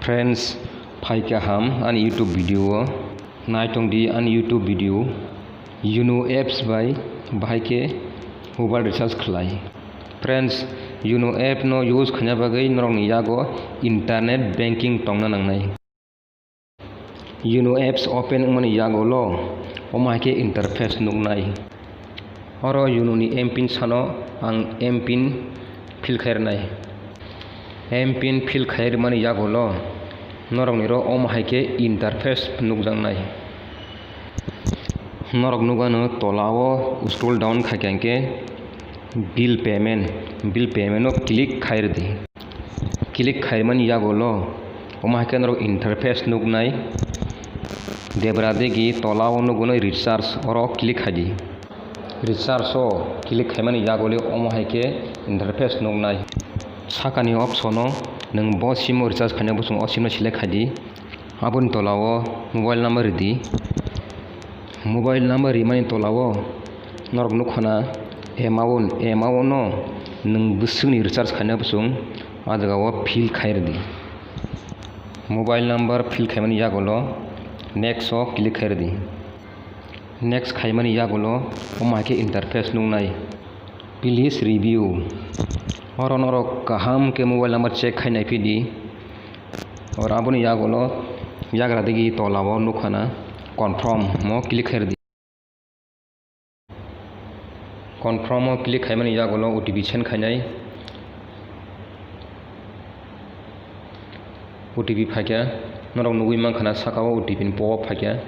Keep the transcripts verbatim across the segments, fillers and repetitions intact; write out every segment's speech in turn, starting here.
Friends, phai kaham ani YouTube video o. Naitong di ani YouTube video. Yono apps bai bahai khe mobile recharge khlai. Friends, Yono app no use khaina bagwi norokni yago internet banking tongna nangnai. Yono apps open wngmani yagulo omo hai khe interface nuknai. Oro Yono ni M pin sano ang M pin fill khai rwnai. M pin fill khai rwmani yagulo norokni ro omo hai khe interface nukjaknai. Norok nukgano tola o scroll down khai khe bill payment, bill payment o click khai rwdi. Click khaimani yagulo omo hai khe norok interface nuknai. Debra digi tola o nukgwnai recharge, oro click khaidi. Recharge o click khaimani yaguli omo hai khe interface nuknai. Sakani option o nwng bo sim o recharge khaina bwswng o sim no select khaidi. Aboni tola o mobile number rwdi. Mobile number rimani tola o norok nukha na amount, amount no nwng bwswkni recharge khaina bwswng a jaga o fill khai rwdi. Mobile number fill khaimani yagulo next o click khai rwdi. Next khaimani yagulo omo hai khe interface nuknai. Please review. Oro norok kaham khe mobile number check khai naiphidi. Oro aboni yagulo yagra digi tola o nukha na confirm o click khai rwdi. Confirm o click khaimani yagulo O T P send khainai. O T P phaikha, norok nugui mankha na saka o O T P ni pop up phaikha.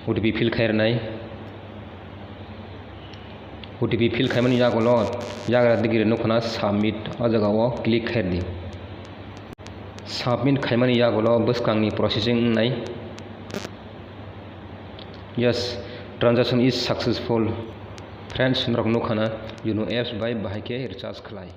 O T P fill khai rwnai. O T P fill khaimani yagulo yagra digi nukha na submit, o jaga o click khai rwdi. Submit khaimani yagulo bwskangni processing wngnai. Yes, transaction is successful. Friends, norok nukha na Yono apps bai bahai khe recharge khlai.